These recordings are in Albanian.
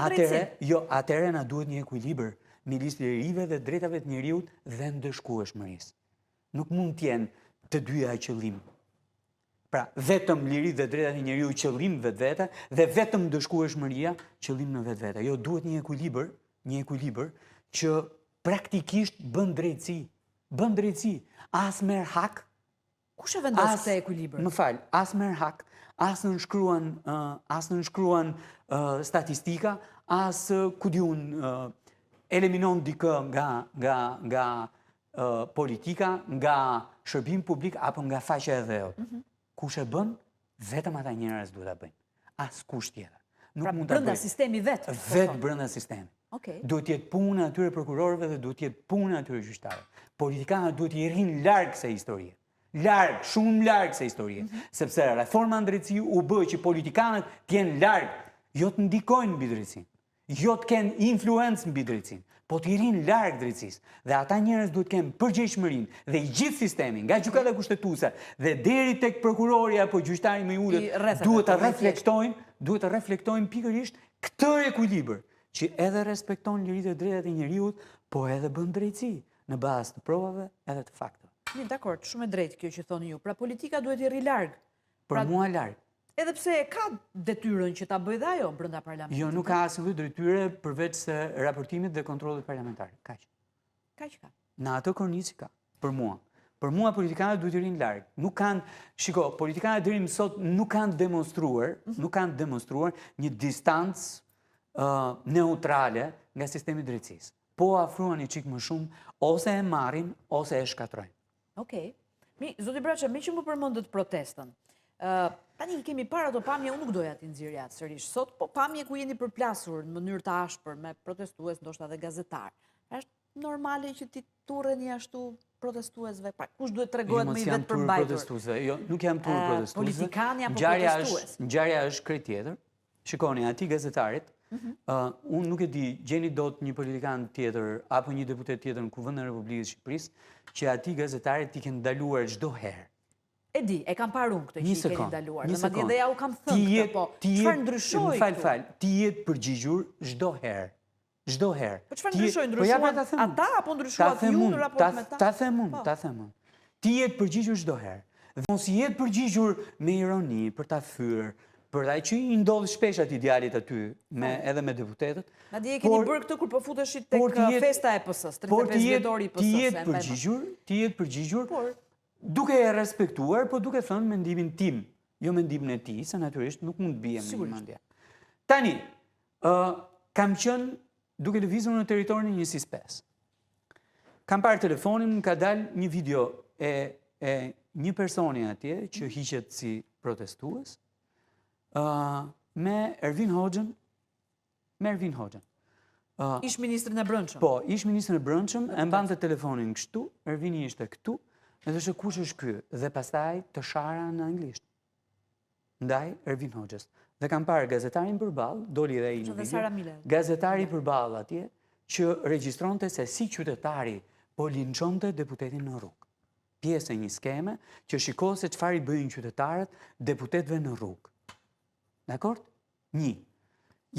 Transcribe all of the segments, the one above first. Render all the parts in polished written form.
të drejtësinë. Jo, atëherë na duhet një ekuilibër midis lirive dhe drejtave të njeriut dhe ndëshkueshmërisë. Nuk mund të jenë të dyja qëllim. Pra, vetëm liritë dhe drejtat e njeriut qëllim vetvete dhe vetëm ndëshkueshmëria qëllim në vetvete. Jo, duhet një ekuilibër, një ekuilibër që praktikisht bën drejtësi. Bën drejtësi. As merr hak. Kush e vendos këtë ekuilibër? Më fal, as merr hak, as nënshkruan, as nënshkruan statistika, as ku di unë eliminon dikë nga nga nga politika, nga shërbimi publik apo nga faqja e dheut. Mm -hmm. Kush e bën? Vetëm ata njerëz duhet ta bëjnë. Askush tjetër. Nuk pra, mund ta brenda sistemi vetë. Po vetë brenda sistemit. Okay. Duhet të jetë puna e atyre prokurorëve dhe duhet të jetë puna e atyre gjyqtarëve. Politikanët duhet t'i rrinë larg kësaj historie. Larg, shumë larg kësaj historie. Mm -hmm. Sepse reforma në drejtësi u bë që politikanët të jenë larg, jo të ndikojnë mbi drejtësinë. jo të kenë influencë mbi drejtësinë, po t'i rrinë larg drejtësisë. Dhe ata njerëz duhet të kenë përgjegjshmërinë dhe i gjithë sistemi, nga gjykata kushtetuese dhe deri tek prokurori apo gjyqtari më i ulët, duhet të reflektojnë, duhet të reflektojnë pikërisht këtë ekuilibër që edhe respekton liritë dhe drejtat e njeriut, po edhe bën drejtësi në bazë të provave edhe të fakteve. Mirë, dakord, shumë e drejtë kjo që thoni ju. Pra politika duhet t'i rri larg. Për pra, mua larg. Edhe pse e ka detyrën që ta bëjë dhe ajo brenda parlamentit. Jo, nuk ka asnjë lloj detyre përveç se raportimit dhe kontrollit parlamentar. Kaq. Kaq ka. Në atë kornizë ka, për mua. Për mua politikanët duhet të rrinë larg. Nuk kanë, shiko, politikanët deri më sot nuk kanë demonstruar, mm -hmm. nuk kanë demonstruar një distancë uh, neutrale nga sistemi i drejtësisë. Po afruan një çik më shumë, ose e marrin, ose e shkatërrojnë. Okej. Mi, zoti Braçe, meqë më përmendët protestën. Ë, tani i kemi parë ato pamje, unë nuk doja t'i nxirrja sërish sot, po pamje ku jeni përplasur në mënyrë të ashpër me protestues, ndoshta edhe gazetarë. Është normale që t'i turreni ashtu protestuesve? Pra, kush duhet të tregohet jo, më i vetëpërmbajtur? Protestuesve, jo, nuk jam turrur protestuesve. Politikani apo protestues? Ngjarja është krejt tjetër. Shikoni, atij gazetarit, mm -hmm. uh, unë nuk e di, gjeni dot një politikan tjetër apo një deputet tjetër në Kuvendin e Republikës së Shqipërisë që atij gazetarit t'i kenë ndaluar çdo herë. E di, e kam parë unë këtë që i keni ndaluar. Dhe madje dhe jua kam thënë këtë, po çfarë ndryshoi? Fal, fal, t'i jetë përgjigjur çdo herë. Çdo herë. Po çfarë ndryshoi? Po ja, pra ndryshuan ata apo ndryshuat ju në raport me ta? Ta them unë, po. ta them unë. T'i jetë përgjigjur çdo herë. Dhe mos i jetë përgjigjur me ironi për ta fyer, për ai që i ndodh shpesh atij djalit aty me po. edhe me deputetët. Madje e keni bërë këtë kur po futeshit tek festa e PS-së, 35 vjetori i PS-së. T'i jetë përgjigjur, t'i jetë përgjigjur. Duke e respektuar, po duke thënë mendimin tim, jo mendimin e tij, se natyrisht nuk mund të biem në një mendje. Tani, ë kam qenë duke lëvizur në territorin e njësisë 5. Kam parë telefonin, më ka dalë një video e e një personi atje që mhm. hiqet si protestues, ë me Ervin Hoxhën, me Ervin Hoxhën. Uh, ish ministrin e Brendshëm. Po, ish ministrin e Brendshëm, e mbante telefonin kështu, Ervini ishte këtu, dhe thoshe kush është ky dhe pastaj të shara në anglisht. Ndaj Ervin Hoxhës. Dhe kam parë gazetarin përballë, doli edhe ai në video. Gazetari përballë atje që regjistronte se si qytetari po linçonte deputetin në rrugë. Pjesë e një skeme që shiko se çfarë i bëjnë qytetarët deputetëve në rrugë. Dakord? Një.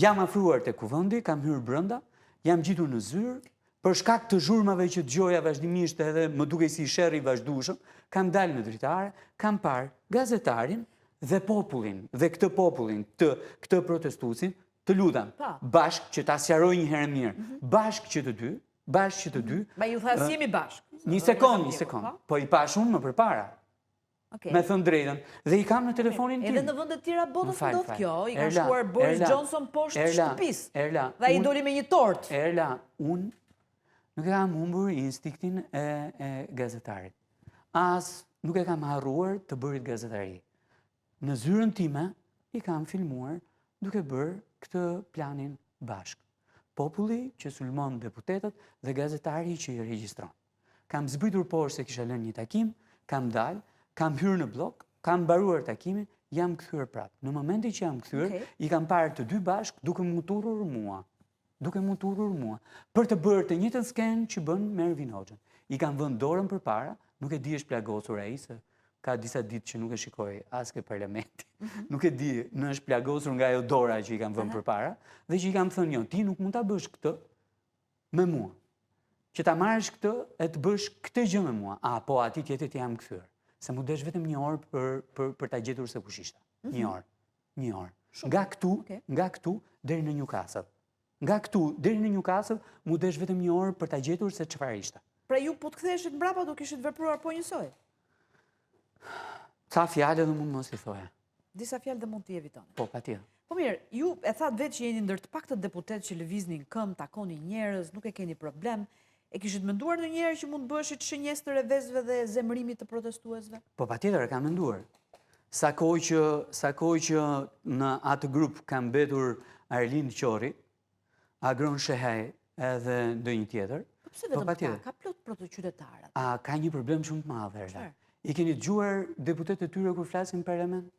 Jam afruar te kuvendi, kam hyrë brenda, jam ngjitur në zyrë, për shkak të zhurmave që dëgjoja vazhdimisht edhe më dukej si sherr i vazhdueshëm, kam dalë në dritare, kam parë gazetarin dhe popullin, dhe këtë popullin, këtë, këtë protestuesin, të lutem, bashkë që ta sqaroj një herë mirë, mhm. bashkë që të dy, bashkë që të dy. Ma ju tha si jemi bashkë. Një sekond, një sekond. Po, po i pashë unë më përpara. Okay. Me thënë drejtën. Dhe i kam në telefonin tim. Edhe në vende të tjera botës ndodh kjo, i ka shkuar Boris Johnson poshtë shtëpisë. Erla, dhe ai doli me një tortë. Erla, unë nuk e kam humbur instinktin e, e gazetarit. As nuk e kam harruar të bërit gazetari. Në zyrën time i kam filmuar duke bërë këtë planin bashkë. Populli që sulmon deputetët dhe gazetari që i regjistron. Kam zbritur poshtë se kisha lënë një takim, kam dalë, kam hyrë në bllok, kam mbaruar takimin, jam kthyer prapë. Në momentin që jam kthyer, okay. i kam parë të dy bashkë duke m'u turrur mua. Duke m'u turrur mua. Për të bërë të njëjtën skenë që bënë me Ervin Hoxhën. I kam vënë dorën përpara, nuk e di është plagosur ai se. Ka disa ditë që nuk e shikoj as ke parlamenti. Mhm. Nuk e di, në është plagosur nga ajo dora që i kam vënë përpara dhe që i kam thënë jo, ti nuk mund ta bësh këtë me mua. Që ta marrësh këtë e të bësh këtë gjë me mua. A, po, atij tjetrit i jam kthyer. Se m'u desh vetëm një orë për, për, për ta gjetur se kush ishte. Një mhm. orë. Një orë. Nga këtu, nga këtu deri në Newcastle. Nga këtu deri në Newcastle m'u desh vetëm një orë për ta gjetur se çfarë ishte. Pra ju po të ktheheshit mbrapa do kishit vepruar po njësoj? Ca fjalë dhe mund mos i thoja. Disa fjalë dhe mund t'i evitonit. Po, patjetër. Po mirë, ju e thatë vetë që jeni ndër të paktët deputetë që lëvizni në këmbë, takoni njerëz, nuk e keni problem. E kishit menduar ndonjëherë që mund të bëheshit shënjestër e vezëve dhe zemërimit të protestuesve? Po patjetër e kam menduar. Sa kohë që sa kohë që në atë grup ka mbetur Arlind Qorri, Agron Shehaj edhe ndonjë tjetër. Po pse vetëm po, këta? Ka plot pro të qytetarët. A ka një problem shumë të madh, Erla. I keni dëgjuar deputetët e tyre kur flasin në parlament?